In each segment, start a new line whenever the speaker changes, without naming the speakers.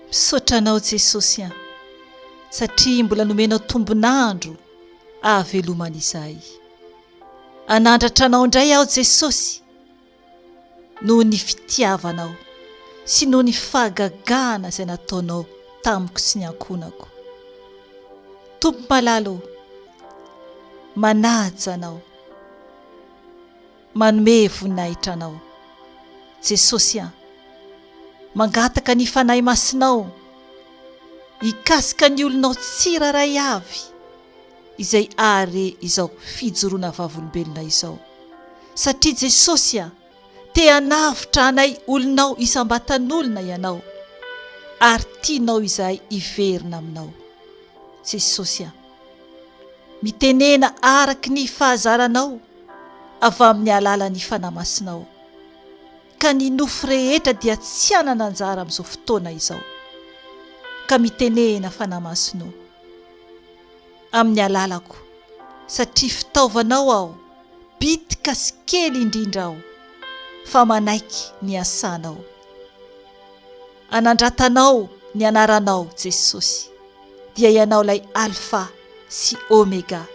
Misaotra Anao Jesosy an! Satria mbola nomenao tombon'andro ahavelomana izahay. Hanandratra Anao indray aho Jesosy noho ny fitiavanao sy noho ny fahagagana izay nataonao tamiko sy ny ankohonako. Tompo malala ô, manaja Anao. Manome voninahitra Anao. Jesosy an! Mangataka ny Fanahy Masinao hikasika ny olonao tsirairay avy izay hahare izao fijoroana vavolombelona izao. Satria Jesosy an! Te hanavotra anay olonao isam-batan'olona Ianao ary tianao izahay hiverina Aminao. Jesosy an! Mitenena araka ny fahazaranao avy amin'ny alalan'ny Fanahy Masinao, ka ny nofo rehetra dia tsy hanana anjara amin'izao fotoana izao. Ka mitenena Fanahy Masina o, amin'ny alalako, satria fitaovanao aho, bitika sy kely indrindra aho, fa manaiky ny asanao. Anandratanao ny anaranao Jesosy dia Ianao ilay Alpha sy Omega,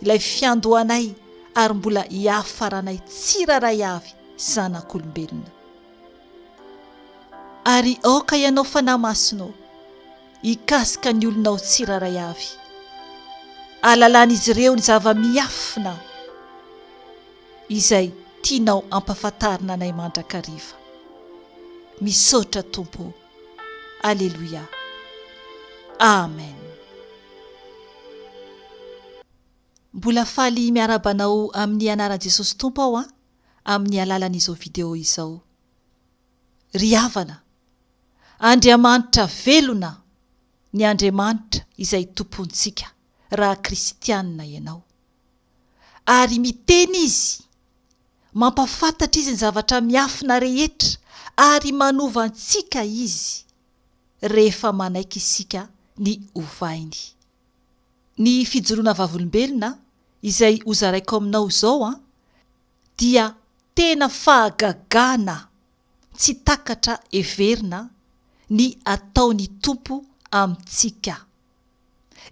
ilay fiandohanay ary mbola hiafaranay tsirairay avy zanak'olombelona. Ary aoka Ianao Fanahy Masina ô, hikasika ny olonao tsirairay avy. Ahalalan'izy ireo ny zava-miafina izay tianao ampafantarina anay mandrakariva. Misaotra Tompo ô. Aleloia. Amen. Mbola faly miarahaba anao amin'ny anaran'i Jesosy Tompo aho an, amin'ny alalan'izao vidéo izao. Ry havana, Andriamanitra velona ny Andriamanitra izay Tompontsika raha kristianina ianao. Ary miteny Izy, mampafantatra Izy ny zavatra miafina rehetra ary manova antsika Izy rehefa manaiky isika ny hovainy. Ny fijoroana vavolombelona izay hozaraiko aminao izao an, dia tena fahagagana tsy takatra heverina ny ataon'ny Tompo amintsika.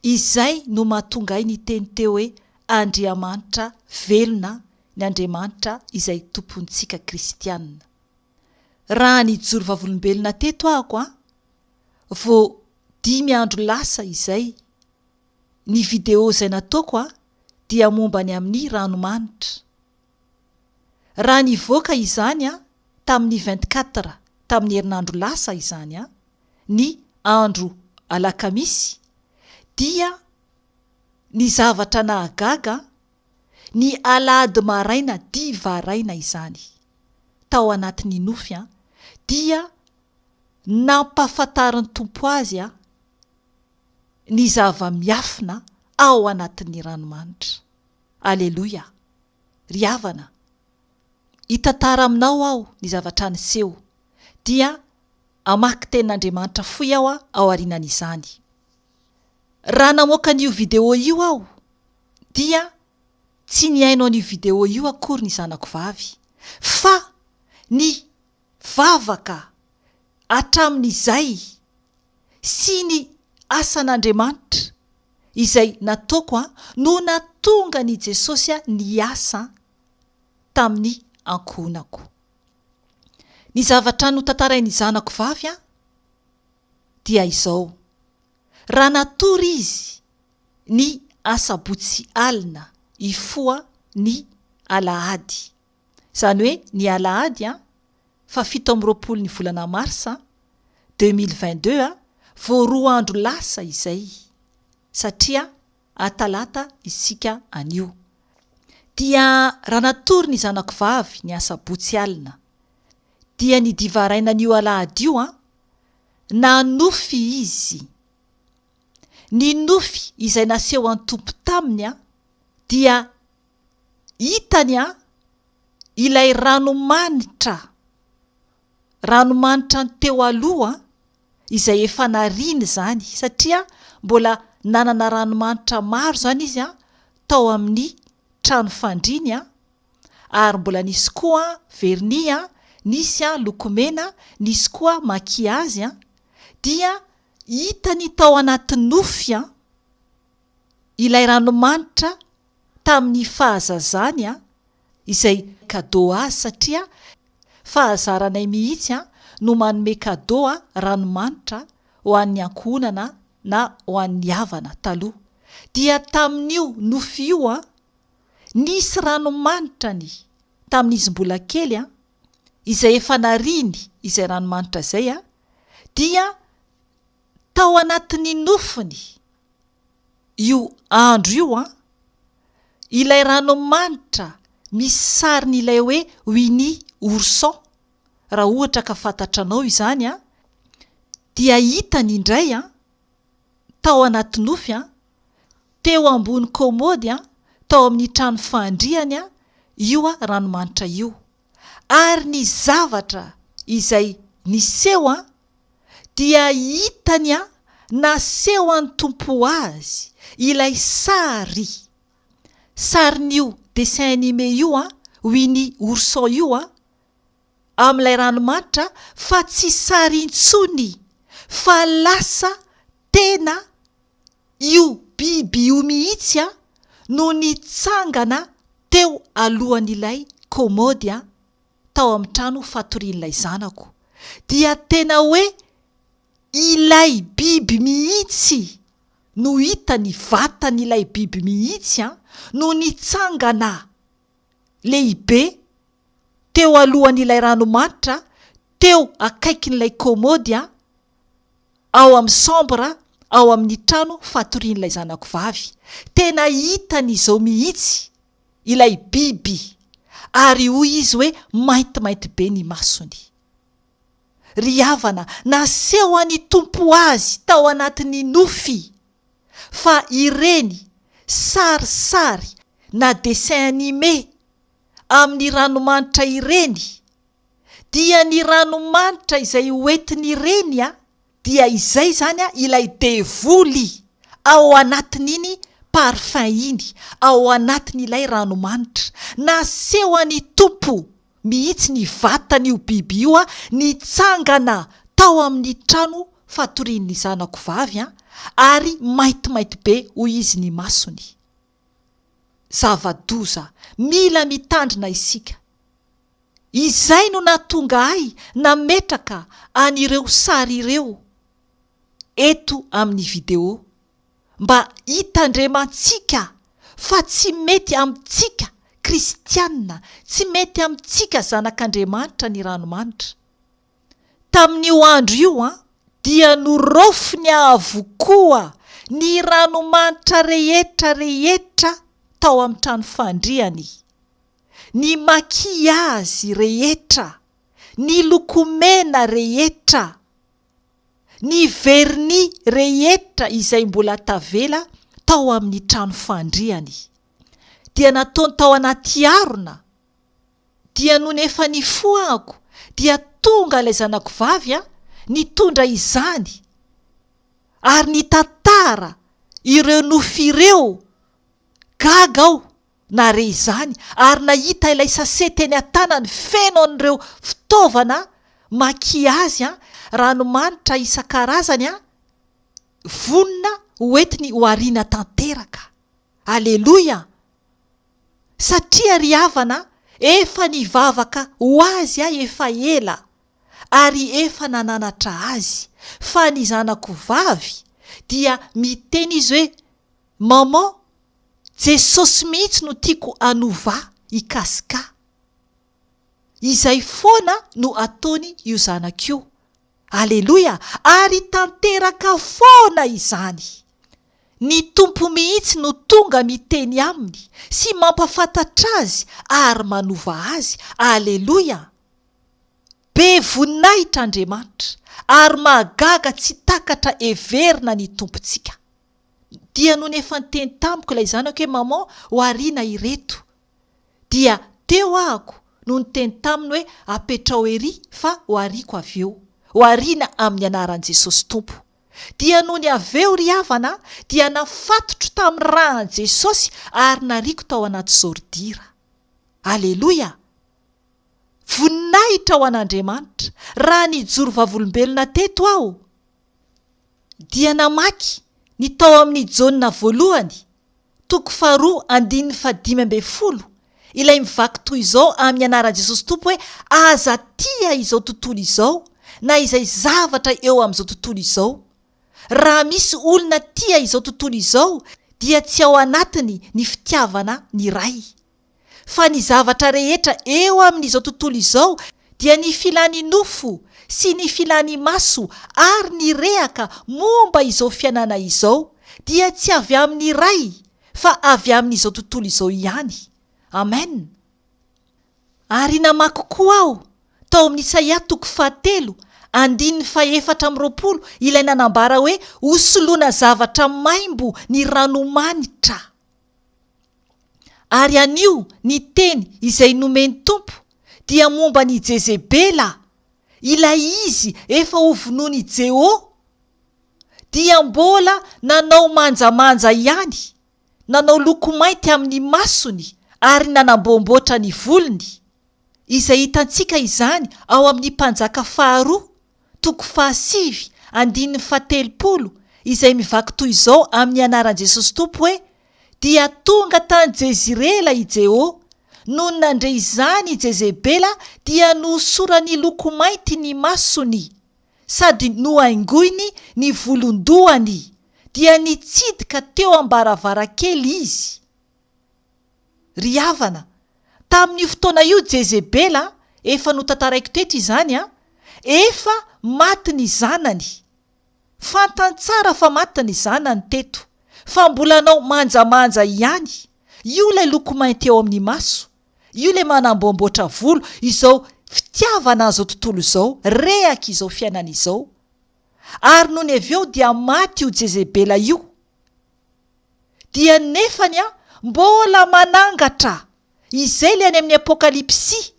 Izay no mahatonga ahy niteny teo hoe Andriamanitra velona ny Andriamanitra izay tompontsika kristiana. Raha nijoro vavolombelona teto ahako an, vao dimy andro lasa izay, ny video izay nataoko an dia momba ny amin'ny ranomanitra. Raha nivoaka izany an tamin'ny 24 tamin'ny herinandro lasa izany an, ny andro alakamisy dia ny zavatra nahagaga ny alahady maraina divaraina izany tao anatin'ny nofy an dia nampafantarin'ny Tompo azy an ny zava-miafina ao anatin'ny ranomanitra. Aleloia! Ry havana, hitantara aminao aho ny zavatra niseho dia Hamaky tenin'Andriamanitra fohy aho aorianan'izany. Raha namoaka an'io video io aho dia tsy nihaino an'io video io akory ny zanako vavy fa ny vavaka hatramin'izay sy ny asan'Andriamanitra izay nataoko no nahatonga an'i Jesosy niasa tamin'ny ankohonako. Ny zavatra notantarain'ny zanako vavy ahy dia izao, raha natory izy ny asabotsy alina hifoha ny alahady, izany hoe ny alahady an, faha 27 ny volana marsa 2022, vao roa andro lasa izay, satria Atalata isika anio. Dia raha natory ny zanako vavy ny asabotsy alina, dia ny divarainan'io alahady io an, nanofy izy. Ny nofy izay nasehon'ny Tompo taminy an, dia hitany an, ilay ranomanitra, ranomanitra ny teo aloha an, izay efa nariany izany satria mbola nanana ranomanitra maro izany izy an, tao amin'ny trano fandriany an, ary mbola nisy koa vernis an, nisy an lokomena, nisy koa makiazy an, Dia hitany tao anaty nofy an, ilay ranomanitra tamin'ny fahazazany an, izay cadeau azy satria fahazaranay mihitsy an no manome cadeau an ranomanitra ho an'ny ankohonana na ho an'ny havana taloha. Dia tamin'io nofy io an, nisy ranomanitra ny tamin'izy mbola kely an, izay efa nariany izay ranomanitra izay an, dia tao anatin'ny nofiny io andro io an, ilay ranomanitra misy sarin'ilay hoe Winnie ourson, raha ohatra ka fantatranao izany an, dia hitany indray an, tao anaty nofy an, teo ambony komody an, tao amin'ny trano fandriany an, io ranomanitra io. Ary ny zavatra izay niseho an, dia hitany an, nasehon'ny Tompo azy ilay sary, sarin'io dessin animé io an, Winnie ourson io an, amin'ilay ranomanitra fa tsy sary intsony fa lasa tena io biby io mihitsy an no nitsangana teo alohan'ilay komody an tao amin'ny trano fatorian'ilay zanako dia tena hoe ilay biby mihitsy no hita ny vatan'ilay biby mihitsy an no nitsangana lehibe teo alohan'ilay ranomanitra teo akaikin'ilay komody an ao amin'ny chambre ao amin'ny trano fatorian'ilay zanako vavy. Tena hitany izao mihitsy ilay biby ary hoy izy hoe maintimainty be ny masony. Ry havana, naseho an'i Tompo azy tao anatin'ny nofy fa ireny sarisary na dessin animé amin'ny ranomanitra ireny dia ny ranomanitra izay hoentin'ireny a, dia izay izany a ilay devoly ao anatin'iny parfum iny, ao anatin'ilay ranomanitra. Nasehon'ny Tompo mihitsy ny vatan'io biby io a, nitsangana tao amin'ny trano fatorian'ny zanako vavy a, ary maintimainty be hoy izy ny masony. Zava-doza, mila mitandrina isika. Izay no nahatonga ahy nametraka an'ireo sary ireo eto amin'ny video, mba hitandremantsika fa tsy mety amintsika kristiana, tsy mety amintsika zanak'Andriamanitra ny ranomanitra. Tamin'io andro io an, dia noraofiny avokoa ny ranomanitra rehetra rehetra tao amin'ny trano fandriany. ny makiazy rehetra, ny lokomena rehetra, ny vernis rehetra izay mbola tavela tao amin'ny trano fandriany, dia nataony tao anaty harona, dia nony efa nifohako dia tonga ilay zanako vavy an, nitondra izany ary nitantara ireo nofy ireo, gaga aho Nahare izany ary nahita ilay sase teny an-tanany feno an'ireo fitaovana makiazy, ranomanitra isan-karazany, vonona hoentiny ho ariana tanteraka. Aleloia! Satria ry havana, efa nivavaka ho azy aho efa ela, ary efa nananatra azy, fa ny zanako vavy dia miteny izy hoe, Maman, Jesosy mihitsy no tiako hanova hikasika. Izay foana no ataony io zanako io. Aleloia! Ary tanteraka foana izany. Ny Tompo mihitsy no tonga miteny aminy sy mampafantatra azy ary manova azy. Aleloia! Be voninahitra Andriamanitra ary mahagaga tsy takatra heverina ny Tompontsika. Dia nony efa niteny tamiko ilay zanako hoe maman ho ariana ireto dia teo ahako no niteny taminy hoe apetrao ery fa ho ariako avy eo, ho ariana amin'ny anaran'i Jesosy Tompo. Dia nony avy eo ry havana dia nafatotro tamin'ny ràn'i Jesosy ary nariako tao anaty zôridira. Aleloia! Voninahitra ho an'Andriamanitra! Raha nijoro vavolombelona teto aho. Dia namaky ny tao amin'ny Jaona voalohany, toko faharoa andininy fahadimy ambin'ny folo, ilay mivaky toy izao amin'ny anaran'i Jesosy Tompo hoe, Aza tia izao tontolo izao, na izay zavatra eo amin'izao tontolo izao. Raha misy olona tia izao tontolo izao dia tsy ao anatiny ny fitiavana ny Ray. Fa ny zavatra rehetra eo amin'izao tontolo izao dia ny filan'ny nofo sy ny filan'ny maso ary ny rehaka momba izao fiainana izao dia tsy avy amin'ny Ray fa avy amin'izao tontolo izao ihany. Amen. Ary namaky koa aho tao amin'ny Isaia toko fahatelo andininy fahefatra amby 20 ilay nanambara hoe hosoloana zavatra maimbo ny ranomanitra. Ary anio ny teny izay nomen'ny Tompo dia momba an'i Jezebela, ilay izy efa hovonoin'i Jeho, dia mbola nanao manjamanja ihany, nanao loko mainty amin'ny masony ary nanamboamboatra ny volony, izay hitantsika izany ao amin'ny Mpanjaka faharoa, toko fahasivy, andininy fahatelopolo, izay mivaky toy izao amin'ny anaran'i Jesosy Tompo hoe, Dia tonga tany Jezirela i Jeho. Nony nandre izany i Jezebela dia nohosorany loko mainty ny masony, sady nohaingoiny ny volon-dohany, dia nitsidika teo am-baravarankely izy. Ry havana, tamin'io fotoana io Jezebela, efa notantaraiko teto izany an, efa maty ny zanany. Fantany tsara fa maty ny zanany teto, fa mbola hanao manjamanja ihany. Io ilay loko mainty eo amin'ny maso, io ilay manamboamboatra volo, izao fitiavana an'izao tontolo izao, rehaka izao fiainana izao. Ary nony avy eo dia maty io Jezebela io. Dia nefany an, mbola manangatra! Izay ilay any amin'ny Apokalypsy.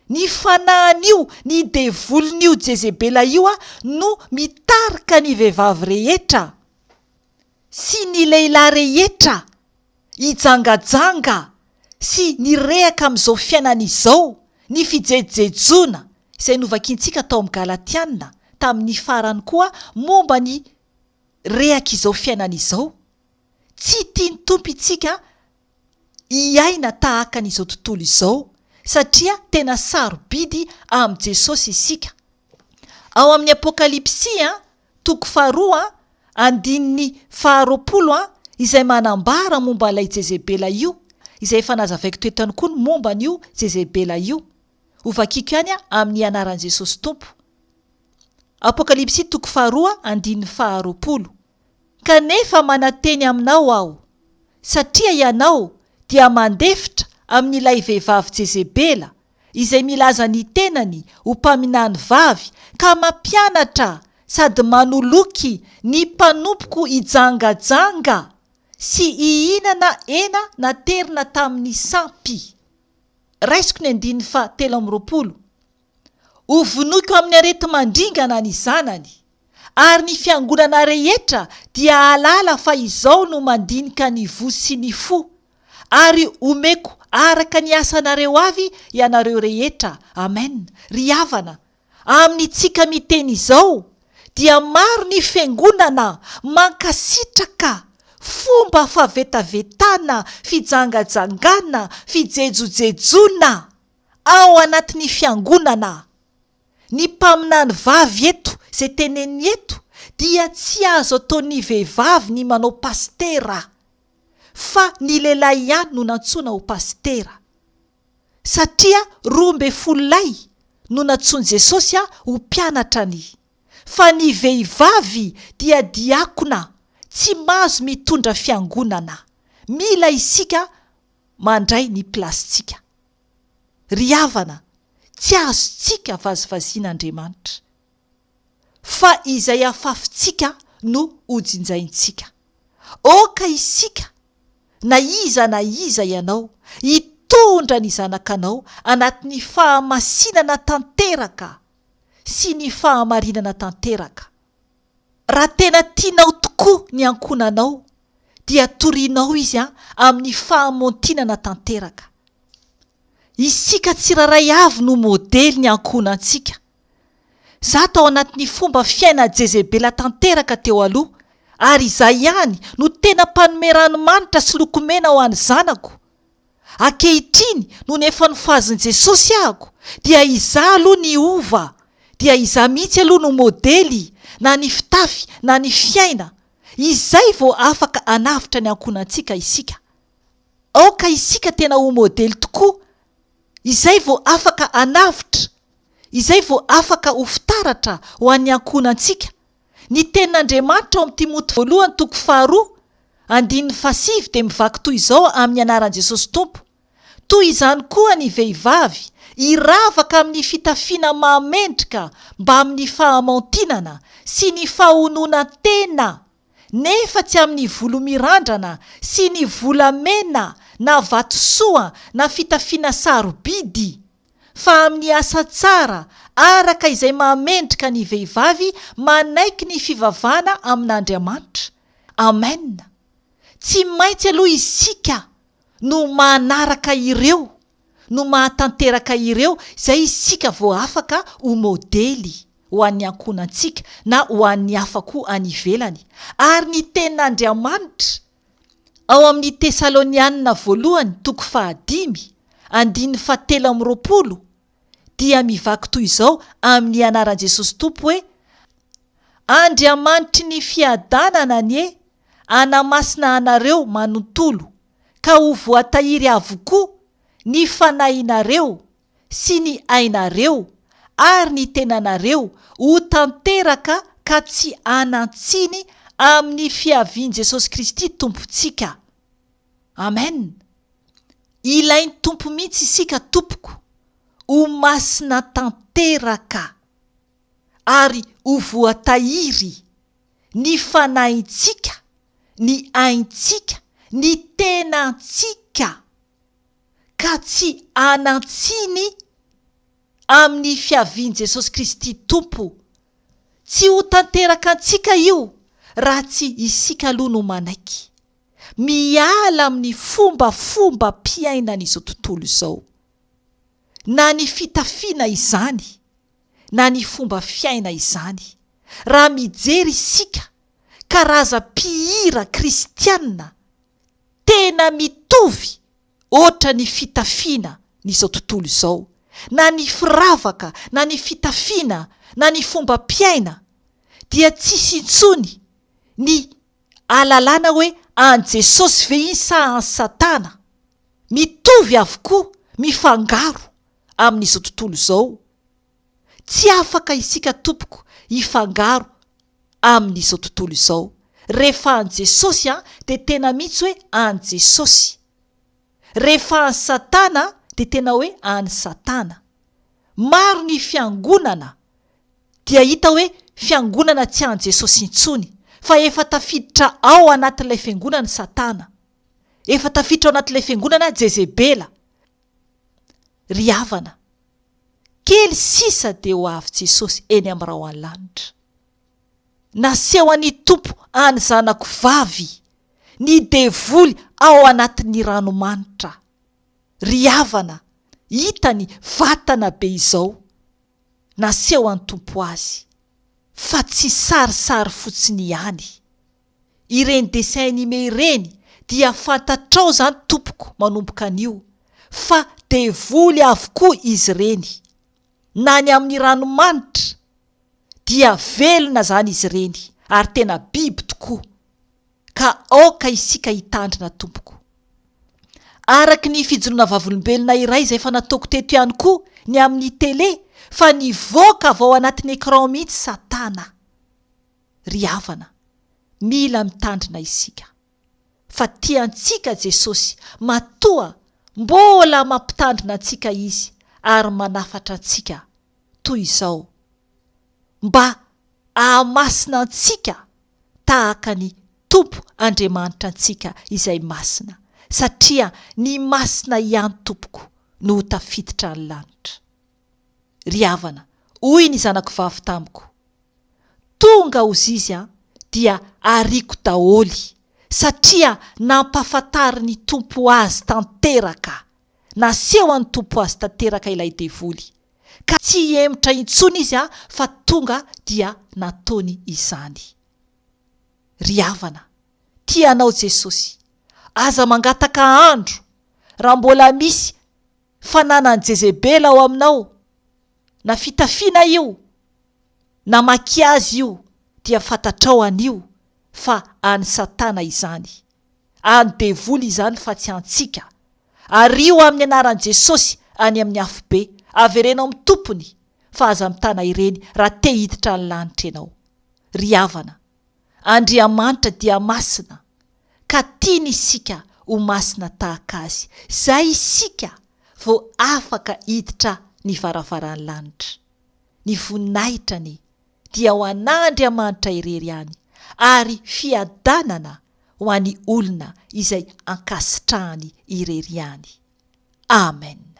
Ny fanahin'io, ny devolin'io Jezebela io an, no mitarika ny vehivavy rehetra, sy ny lehilahy rehetra, hijangajanga, sy nirehaka amin'izao fiainana izao, ny fijejojejoana, izay novakintsika tao amin'ny Galatiana, tamin'ny farany koa, momba ny rehak'izao fiainana izao. Tsy tian'ny Tompo itsika hiaina tahaka an'izao tontolo izao satria tena sarobidy amin'i Jesosy isika. Ao amin'ny Apokalypsy toko faharoa andininy faharoapolo izay manambara momba ilay Jezebela io, izay efa nazavaiko teto ihany koa ny momba an'io Jezebela io. Hovakiko ihany amin'ny anaran'i Jesosy Tompo. Apokalypsy toko faharoa andininy faharoapolo. Kanefa mananteny aminao aho, satria ianao dia mandefitra amin'ilay vehivavy Jezebela, izay milaza ny tenany ho mpaminany vavy ka mampianatra sady manoloky ny mpanompoko hijangajanga sy hihinana hena naterina tamin'ny sampy. Raisiko ny andininy faha 23. Hovonoiko amin'ny areti-mandringana ny zanany, ary ny fiangonana rehetra dia hahalala fa izao no mandinika ny voa sy ny fo, ary homeko araka ny asanareo avy ianareo rehetra. Amen. Ry havana, amintsika miteny izao, dia maro ny fiangonana mankasitraka fomba fahavetavetana, fijangajangana, fijejojejoana. ao anatin'ny fiangonana. Ny mpaminany vavy eto, izay teneniny eto, dia tsy azo ataon'ny vehivavy ny manao pasitera, fa ny lehilahy ihany no nantsoina ho pasitera. Satria 12 lahy no nantsoin'i Jesosy ho mpianatrany. Fa ny vehivavy dia diakona, tsy mahazo mitondra fiangonana. Mila isika mandray ny plasintsika. Ry havana, tsy azontsika vazivaziana Andriamanitra, fa izay afafintsika no hojinjaintsika. Aoka isika, na iza na iza ianao, hitondra ny zanakanao anatin'ny fahamasinana tanteraka sy ny fahamarinana tanteraka. Raha tena tianao tokoa ny ankohonanao dia torianao izy amin'ny fahamontinana tanteraka. Isika tsirairay avy no modely ny ankohonantsika. Za tao anatin'ny fomba fiaina Jezebela tanteraka teo aloha, ary izaho ihany no tena mpanome ranomanitra sy lokomena ho an'ny zanako. Ankehitriny, nony efa nofazin'i Jesosy ahako, dia izaho aloha niova, dia izaho mihitsy aloha no modely, na ny fitafy, na ny fiaina. Izay vao afaka hanavotra ny ankohonantsika isika. Aoka isika tena ho modely tokoa, izay vao afaka hanavotra, izay vao afaka ho fitaratra ho an'ny ankohonantsika. Ny Tenin'Andriamanitra ao amin'ny Timoty voalohany toko faharoa, andininy fahasivy dia mivaky toy izao amin'ny anaran'i Jesosy Tompo, Toy izany koa ny vehivavy, hiravaka amin'ny fitafiana mahamendrika mbamin'ny fahamaontinana sy ny fahononan-tena, nefa tsy amin'ny volo mirandrana sy ny volamena na vatosoa na fitafiana sarobidy, fa amin'ny asa tsara araka izay mahamendrika ny vehivavy manaiky ny fivavahana amin'Andriamanitra. Amen! Tsy maintsy aloha isika no manaraka ireo, no mahatanteraka ireo, izay isika vao afaka ho modely ho an'ny ankohonantsika na ho an'ny hafa koa any ivelany. Ary ny Tenin'Andriamanitra ao amin'ny Tesalonianina voalohany toko fahadimy, andininy fahatelo amby 20 dia mivaky toy izao amin'ny anaran'i Jesosy Tompo hoe, Andriamanitry ny fiadanana anie hanamasina anareo manontolo ka ho voatahiry avokoa ny fanahinareo sy ny ainareo ary ny tenanareo ho tanteraka ka tsy hanan-tsiny amin'ny fiavian'i Jesosy Kristy Tompontsika. Amen! Ilain'ny Tompo mihitsy isika tompoko ho masina tanteraka ary ho voatahiry ny fanahintsika, ny aintsika, ny tenantsika ka tsy hanan-tsiny amin'ny fiavian'i Jesosy Kristy Tompo. Tsy ho tanteraka antsika io raha tsy isika aloha no manaiky. Miala amin'ny fombafombam-piainan'izao tontolo izao. Na ny fitafiana izany, na ny fomba fiaina izany. Raha mijery isika karazam-pihira kristiana tena mitovy oatra ny fitafiana ny izao tontolo izao, na ny firavaka, na ny fitafiana, na ny fombam-piaina, dia tsisy intsony ny ahalalana hoe an'i Jesosy ve iny sa an'i Satana. Mitovy avokoa, mifangaro amin'izao tontolo izao. Tsy afaka isika tompoko hifangaro amin'izao tontolo izao. Rehefa an'i Jesosy an, dia tena mihitsy hoe an'i Jesosy. Rehefa an'i Satana dia tena hoe an'i Satana. Maro ny fiangonana dia hita hoe fiangonana tsy an'i Jesosy intsony fa efa tafiditra ao anatin'ilay fiangonana Satana. Efa tafiditra ao anatin'ilay fiangonana Jezebela. Ry havana, kely sisa dia ho avy Jesosy eny amin'ny rahon'ny lanitra. Nasehon'ny Tompo an'ny zanako vavy ny devoly ao anatin'ny ranomanitra. Ry havana, hitany vatana be izao. Nasehon'ny Tompo azy, fa tsy sarisary fotsiny ihany. Ireny dessin animé ireny dia fantatrao izany tompoko manomboka anio fa devoly avokoa izy ireny. Na ny amin'ny ranomanitra dia velona izany izy ireny ary tena biby tokoa. Ka aoka isika hitandrina tompoko. Araky ny fijoroana vavolombelona iray izay efa nataoko teto ihany koa ny amin'ny télé fa nivoaka avy ao anatin'ny écran mihitsy satana. Ry havana, mila mitandrina isika fa tia antsika Jesosy matoa mbola mampitandrina antsika Izy ary manafatra antsika toy izao mba ahamasina antsika tahaka ny Tompo Andriamanitra antsika izay masina satria ny masina ihany tompoko no ho tafiditra any lanitra. Ry havana, hoy ny zanako vavy tamiko, Tonga ozizy an dia ariako daholo satria nampafantarin'ny Tompo azy tanteraka, nasehon'ny Tompo azy tanteraka ilay devoly. Ka tsy hihemotra intsony izy fa tonga dia nataony izany. Ry havana, tia anao Jesosy. Aza mangataka andro raha mbola misy fananan'i Jezebela ao aminao, na fitafiana io, na makiazy io dia fantatrao anio fa an'i satana izany, an'i devoly izany fa tsy antsika, ario amin'ny anaran'i Jesosy any amin'ny afobe, avereno amin'ny tompony fa aza mitana ireny raha te hiditra ny lanitra ianao. Ry havana, Andriamanitra dia masina ka tiany isika ho masina tahaka Azy, izay isika vao afaka hiditra ny varavaran'ny lanitra. Ny voninahitra anie dia ho an'Andriamanitra irery ihany ary fiadanana ho an'ny olona izay ankasitrahany irery ihany. Amen.